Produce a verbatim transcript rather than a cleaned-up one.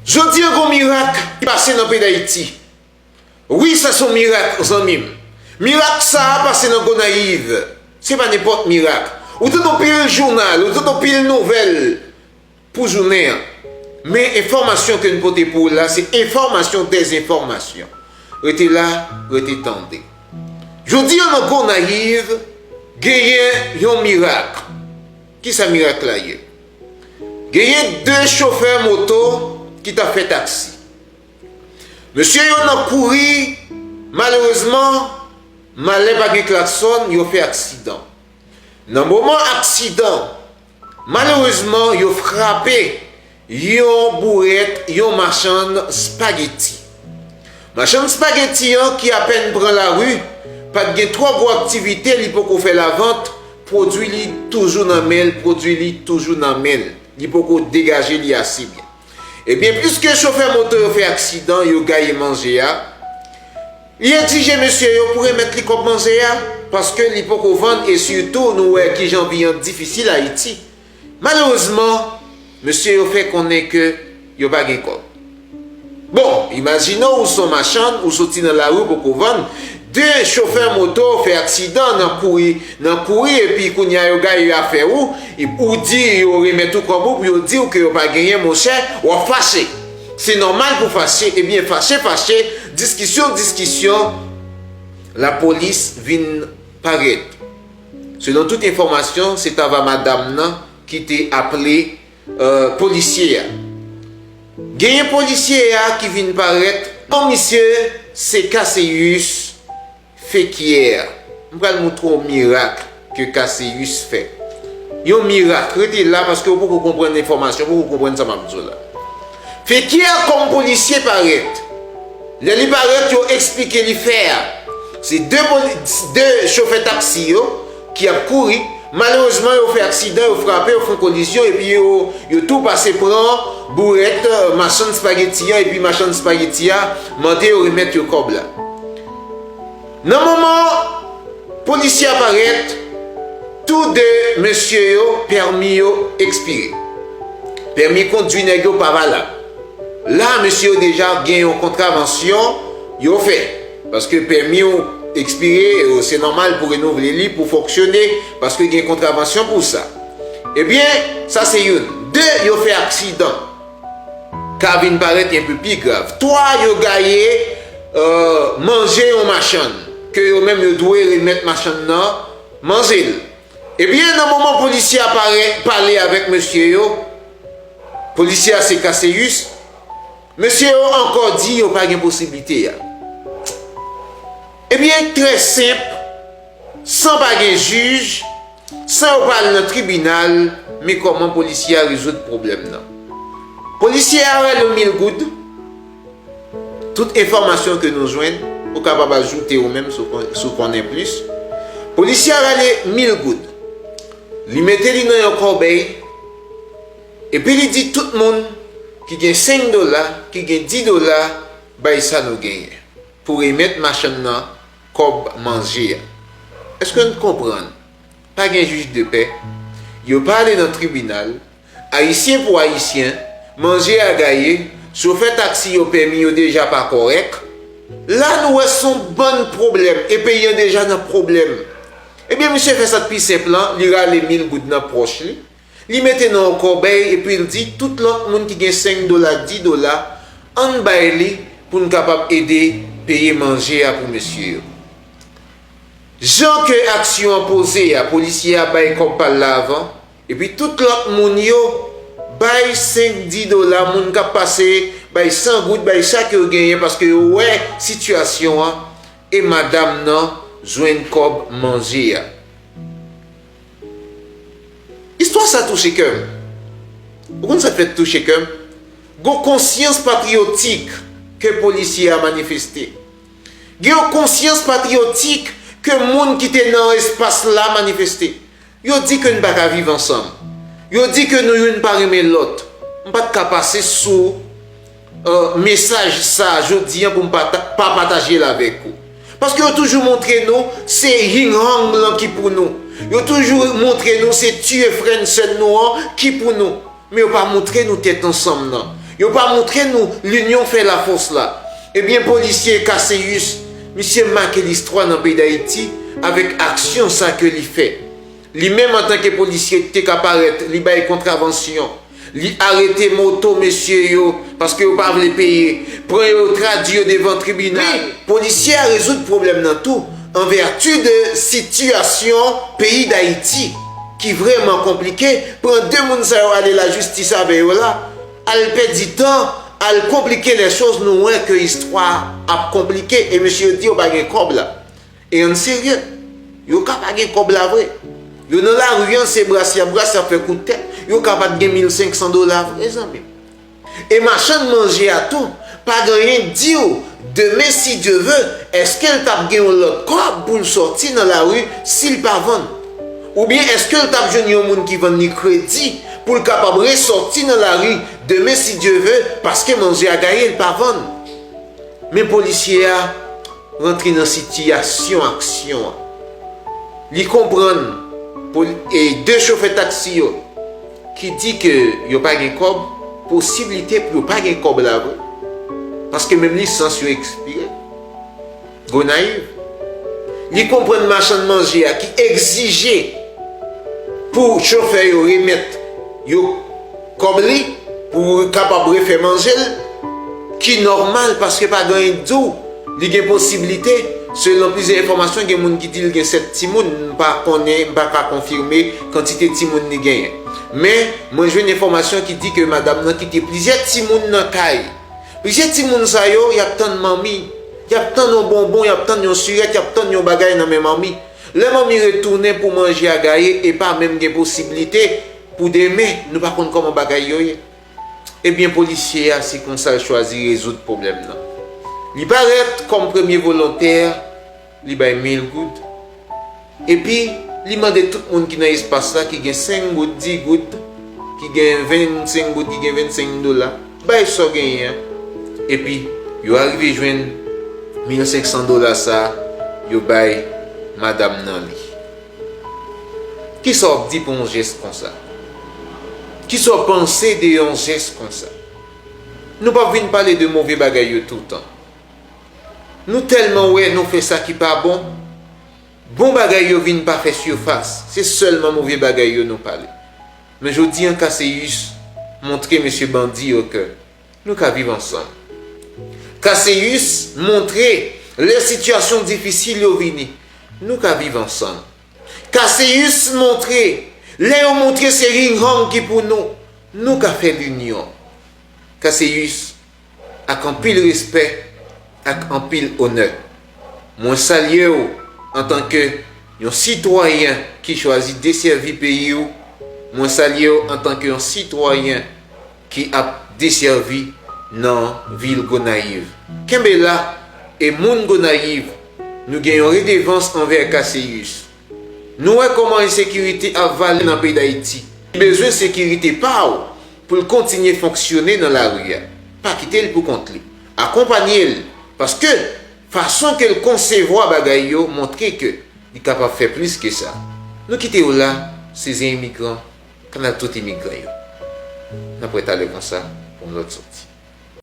Jodi a gon mirak ki pase nan peyi Dayiti. Wi, sa se yon mirak, zanmi m. Mirak sa a pase nan Gonayiv. Se pa nenpòt mirak. Ou tande yon pil jounal, ou tande yon pil nouvèl pou jounen an. Men enfòmasyon ke n pote pou ou la, se enfòmasyon dezenfòmasyon. Rete la, rete tande. Jodi a nan Gonayiv, genyen yon mirak. Kisa mirak la ye? Genyen de chofè moto ki t ap fè taksi. Mesye yo nan kouri, malerezman, malè pa gen klaksòn, yo fè aksidan. Nan moman aksidan, malerezman, yo frape yon bourèt, yon machann spageti. Machann spageti an ki apèn pran lari, pa t gen twò gwo aktivite, li poko fè lavant, pwodui li toujou nan men l, pwodui li toujou nan men l. Li poko degaje li ase byen. Ebyen, piske chofè moto yo fè aksidan, yo gaye manje a, li egzije mesye yo pou remèt li kòb manje a, paske li poko vann e sitou nou wè kijan vi an difisil Ayiti. Malerezman, mesye yo fè konnen ke yo pa gen kòb. Bon, imajine w, ou se yon machann, ou soti nan lari, ou poko vann. De chofè moto fè aksidan nan kouri, nan kouri, epi kounye a yo gaye afè ou, e ou di yo remèt ou kòb ou, pou yo di w ke yo pa genyen, monchè, w ap fache. Se nòmal pou fache, ebyen, fache, fache, diskisyon, diskisyon, lapolis vin parèt. Selon tout enfòmasyon, se t ava madanm nan ki te aple, euh, polisye a. Genyen polisye a ki vin parèt, non misye se Casséus Fequière. M pral montre w mirak ke Casséus fè. Yon mirak, rete la paske w poko konprann enfòmasyon, w poko konprann sa m ap di w la. Fequière kòm polisye parèt. Lè li parèt, yo eksplike li fè a. Se de poli-, de chofè taksi yo ki ap kouri. Malerezman, yo fè aksidan, yo frape, yo fè yon kolizyon, epi yo, yo tou pase pran bourèt, euh, machann spageti a, epi machann spageti a mande yo remèt yo kòb la. Nan moman polisye a parèt, tou de mesye yo, pèmi yo ekspire. Pèmi kondwi nèg yo pa valab. La, mesye yo deja gen yon kontravansyon yo fè. Paske pèmi w ekspire, e se nòmal pou renouvle li, pou fonksyone, paske gen kontravansyon pou sa. Ebyen, sa se youn. De, yo fè aksidan. Ka vin parèt enpe pi grav. Twa, yo gaye, euh, manje yon machann, ke yo menm yo dwe remèt machann nan manje l. Ebyen, nan moman polisye a pale avèk mesye yo, polisye a se Casséus, mesye yo ankò di yo pa gen posiblite a. Ebyen, trè senp, san pa gen jij, san yo pa al nan tribinal, men kòman polisye a rezoud pwoblèm nan. Polisye a rele mil goud, tout enfòmasyon ke nou jwenn, ou kapab ajoute ou menm si w kon-, si w konnen plis. Polisye a rele mil goud. Li mete li nan yon kòbèy, epi li di tout moun ki gen senk dola, ki gen dis dola, bay sa nou genyen pou remèt machann nan kòb manje a. Èske n konprann? Pa gen jij de pè. Yo pa ale nan tribinal. Ayisyen pou Ayisyen, manje a gaye, chofè taksi yo pèmi yo deja pa kòrèk. La nou wè se yon bann pwoblèm, e peyi an deja nan pwoblèm. Ebyen, misye fè sa k pi senp lan, li rale mil goud nan pòch li, li mete nan yon kòbèy, epi l di tout lòt moun ki gen senk dola, dis dola, ann bay li pou n kapab ede peye manje a pou mesye yo. Jan ke aksyon an poze a, polisye a bay kòb pa l la avan, epi tout lòt moun yo bay senk, dis dola, moun k ap pase bay san goud, bay sa ke yo genyen, paske yo wè sitiyasyon an, e madanm nan jwenn kòb manje a. Istwa sa touche kè m. Ou konn sa k fè l touche kè m? Gon konsyans patriyotik ke polisye a manifeste. Gen yon konsyans patriyotik ke moun ki te nan espas la manifeste. Yo di ke n pa ka viv ansanm. Yo di ke nou youn pa renmen lòt. M pa t ka pase sou, euh, mesaj sa a jodi an pou m pa ta-, pa pataje l avèk ou. Paske yo toujou montre nou se ying yang lan ki pou nou. Yo toujou montre nou se tiye frè n sè n nou an ki pou nou. Men yo pa montre nou tèt ansanm nan. Yo pa montre nou linyon fè lafòs la. Ebyen, polisye Casséus, misye make listwa nan peyi Dayiti avèk aksyon sa ke li fè. Li menm, antanke polisye, te ka parèt, li bay kontravansyon. Li arete moto mesye yo, paske yo pa vle peye. Pran yo, tradui yo devan tribinal. Wi, polisye a rezoud pwoblèm nan tou, an vèti de sitiyasyon peyi Dayiti, ki vrèman konplike. Pran de moun sa yo, ale lajistis avè yo la, al pèdi tan, al konplike lèchoz, nou wè ke istwa ap konplike, e mesye yo di yo pa gen kòb la. E ann serye, yo ka pa gen kòb la vre. Yo nan lari an, se bras y ap bras, y ap fè kout tèt, yo ka pa t gen mil senk san dola vre, zanmi m. E machann manje a tou, pa gen anyen k di w, demen, si Dye ve, èske l t ap gen yon lòt kòb pou l sòti nan lari si l pa vann? Oubyen èske l t ap jwenn yon moun ki vann li kredi pou l kapab resòti nan lari demen, si Dye ve, paske manje a gaye, l pa vann? Men polisye a rantre nan sitiyasyon aksyon an. Li konprann poli-, e de chofè taksi yo ki di ke yo pa gen kòb, posiblite pou yo pa gen kòb la vre. Paske menm lisans yo ekspire. Gonayiv. Li konprann machann manje a ki egzije pou chofè yo remèt yo kòb li pou kapab refè manje l, ki nòmal paske pa gen anyen k di w li gen posiblite, selon plizyè enfòmasyon, gen moun ki di l gen sèt timoun, m pa konnen, m pa ka konfime kantite timoun li genyen. Men, mwen jwenn enfòmasyon ki di ke madanm nan kite plizyè timoun nan kay. Plizyè timoun sa yo, y ap tann manmi, y ap tann yon bonbon, y ap tann yon sirèt, y ap tann yon bagay nan men manmi. Lè manmi retounen pou manje a gaye, e pa menm gen posiblite pou demen, nou pa konn kòman bagay yo ye. Ebyen, polisye a, se konsa l chwazi rezoud pwoblèm nan. Li parèt kòm premye volontè, li bay mil goud. Epi, li mande tout moun ki nan espas la, ki gen senk goud, dis goud, ki gen vennsenk goud, ki gen vennsenk dola, bay sa w genyen an. Epi, yo arive jwenn mil senk san dola sa a, yo bay madanm nan li. Kisa w ap di pou yon jès konsa? Kisa w panse de yon jès konsa? Nou p ap vin pale de move bagay yo toutan. Nou tèlman wè nou fè sa ki pa bon, bon bagay yo vin pa fè sifas, se sèlman move bagay yo nou pale. Men jodi an, Casséus montre mesye bandi yo ke nou ka viv ansanm. Casséus montre lè sitiyasyon difisil yo vini, nou ka viv ansanm. Casséus montre, lè yo montre se ring hang ki pou nou, nou ka fè linyon. Casséus, ak anpil respè, ak anpil onè, mwen salye w antanke yon sitwayen ki chwazi desèvi peyi w. Mwen salye w antanke yon sitwayen ki ap desèvi nan vil Gonayiv. Kenbe la, e moun Gonayiv, nou gen yon redevans anvè Casséus. Nou wè kòman ensekirite ap vale nan peyi Dayiti. Li bezwen sekirite pa w pou l kontinye fonksyone nan lari a. Pa kite l pou kont li. Akonpanye l, paske fason ke l konsevwa bagay yo montre ke li kapab fè plis ke sa. Nou kite w la, se zen imigran, kanal tout imigran yo. N ap wè talè konsa pou yon lòt sòti.